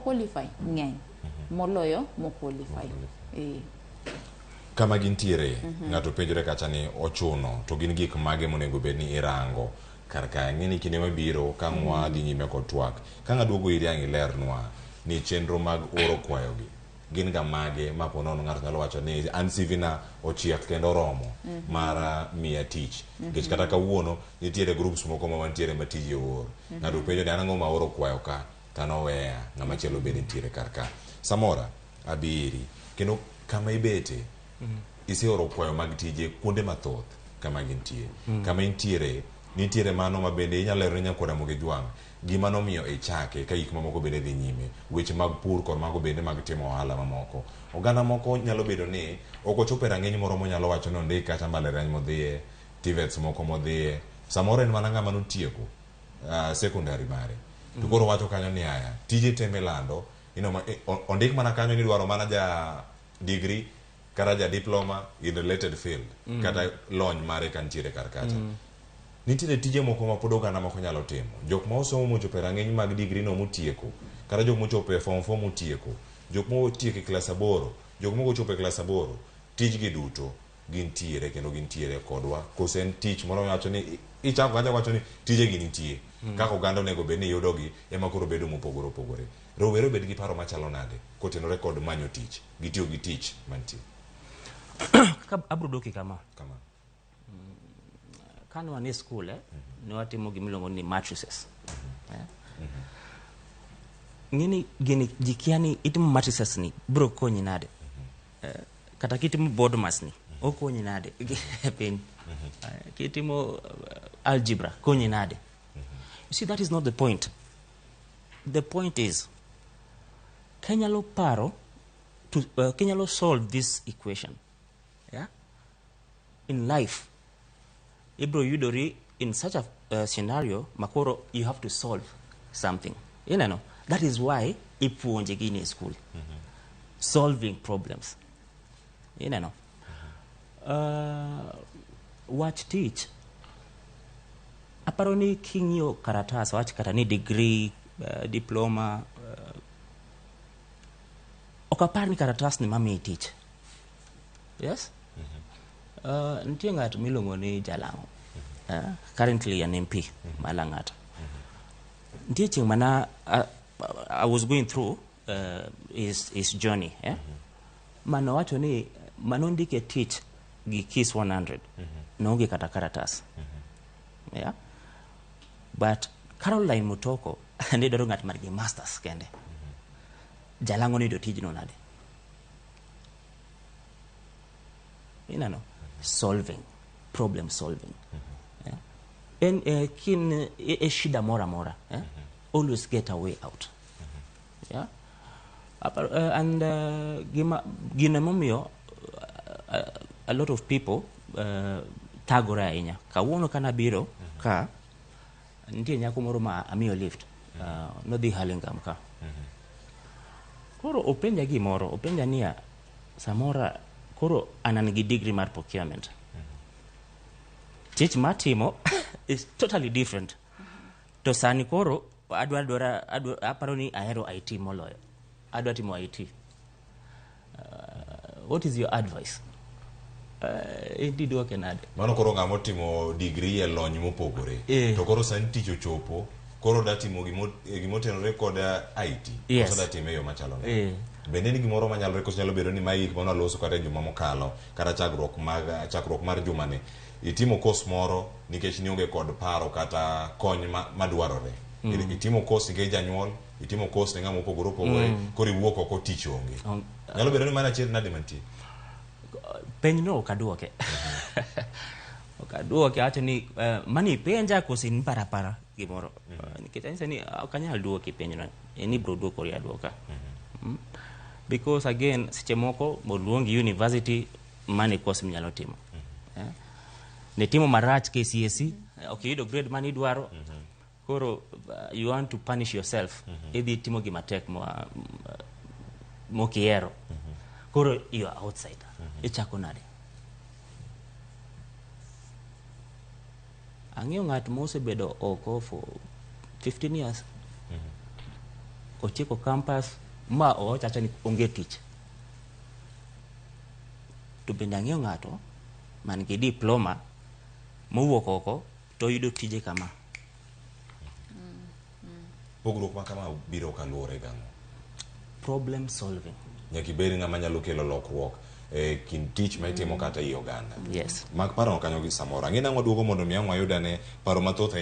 qualify ng'eny moloyo mo qualify. Eh. Kama gintiere, ng'ato penjore kacha ni ochuno to gin gik mage monego bed ni irango kar kae. Ang'e ni kinde mabiro ka ang' wadhi nyime kod twak, ka ang' aduogo iri ang' ilernwa ni chenro mag oro kwayogi gin ga mage ma po nono ng'ato nyalo wacho ni an CV na ochiek kendo oromo mar miya tich. Nikech kata kawuono nitiere groups moko ma wantiere ma tije oor. Ng'ato penjo ni an ang'o ma aoro kwayo ka to an oweya, ng'ama chielo be nitiere kar ka. Samora abi iri kendo kama ibete iseoro kwayo mag tije kuonde mathoth kama gintie. Kama intiere nitiere mano ma bende inyalo lero ne nyakwar Ramogi Jwang' gima nomiyo ichake ka gik mamoko bende dhi nyime, weche mag pur kod mago bende mag timo ohala mamoko. Oganda moko nyalo bedo ni ok ochopo e rang'iny moro monyalo wacho ni ondik kata mbalariany modhiye, TVETs moko modhiye. Samoro en mana ng'ama notieko secondary mare. To koro owacho kanyo ni aya, tije te milando, ineno ma, ondik mana kanyo ni idwaro mana ja degree kata ja diploma in related field kata lony mare ka nitiere kar kacha. Nitiere tije moko ma pod oganda moko nyalo timo. Jok ma osomo mochopo e rang'iny mag degree no motieko, kata jok mochopo e form 4 motieko, jok motieko e klas aboro, jok moko ochopo e klas aboro, tijgi duto gintiere kendo gintiere kodwa. Koso en tich moro miwacho ni ichako kacha wacho ni tijegi nitie. Kaka oganda onego bed ni yudogi ema koro bedo mopogore opogore. Rowere obed gi paro machalo nade kotenore kod manyo tich, gi tiyo gi tich mantie? Kaka abro duoki kama. Kama. Kane wan e skul, ne watimo gima iluongo ni matrices. Ng'eni gini ji kia ni itimo matrices ni bro konyi nade. Kata kitimo BODMAS ni okonyi nade e piny. Kitimo algebra konyi nade. You see, that is not the point. The point is, kinyalo paro to kinyalo solve this equation, yeah? In life, ibro yudori in such a scenario makoro you have to solve something. You know, that is why ipuonje gini e school. Solving problems. You know. Wach tich, aparo ni king'iyo karatas, wach kata ni degree, diploma, ok apar ni karatas ni mamiyi tich. Yes? Nitie ng'at miluongo ni Jalang'o. Currently an MP ma Lang'ata. Nitie chieng' mana I was going through his journey. Eh? Mano wacho ni manondike tich gi Kiss 100 noonge kata karatas. Yeah? But Caroline Mutoko ne dwaro ng'at man gi masters kende. Jalang'o noyudo tijno nade? Ineno? Solving. Problem solving. Yeah? En kin e shida moro amora. Eh? Always get a way out. Yeah? And gima gino emomiyo a lot of people thagore ahinya. Kawuono kana biro ka nitie nyako moro ma amiyo lift. Nodhi Hurlingham ka. Koro openja gimoro, openja niya, samora koro an an gi degree mar procurement. Tich matimo is totally different. To sani koro adwa dwara adwa aparo ni ahero IT moloyo. Adwa timo IT. What is your advice? In diduoke nade? Mano koro ng'ama otimo degree e lony mopogore. To koro sani tich ochopo, koro da timo gimotenore kod IT. Koso da time e yo machalo nade? Bende en gimoro manyalore koso nyalo bedo ni mae gik mane waloso kata e juma mokalo kata chakruok mag chakruok mar jumani. Itimo course moro nikech nionge kod paro kata kony madwarore. Itimo course nikech janyuol, itimo course ne ng'ama opogore opogore, koro iwuok oko tich onge. Nyalo bedo ni mano achiel nade mantie? Penj no ok aduoke. Ok aduoke, awacho ni mani ipenja koso in para para gimoro. Nikech anyise ni ok anyal duoki penj no. En ibro duokori aduoka. Because again, seche moko oluongi university, mano e course minyalo timo. Nitimo marach KCSE, ok iyudo grade mane idwaro. Koro you want to punish yourself. Idhi timo gima tek mokihero. Koro you are outside. Ichako nade? Ang'eyo ng'at mosebedo oko for 15 years. otieko campus ma owacho acha ni onge tich. To bende ang'eyo ng'ato man gi diploma mowuok oko to oyudo tije kama. Pogruok ma kama biro kaluwore gang'o? Problem solving. Nyaka ibed ng'ama nyalo kelo lokruok e kind tich ma itimo kata ei oganda. Yes. Mak paro kanyo gi samoro. Ang'e nang'o duogo mondo mi ang' wayud ane paro mathoth ahinya.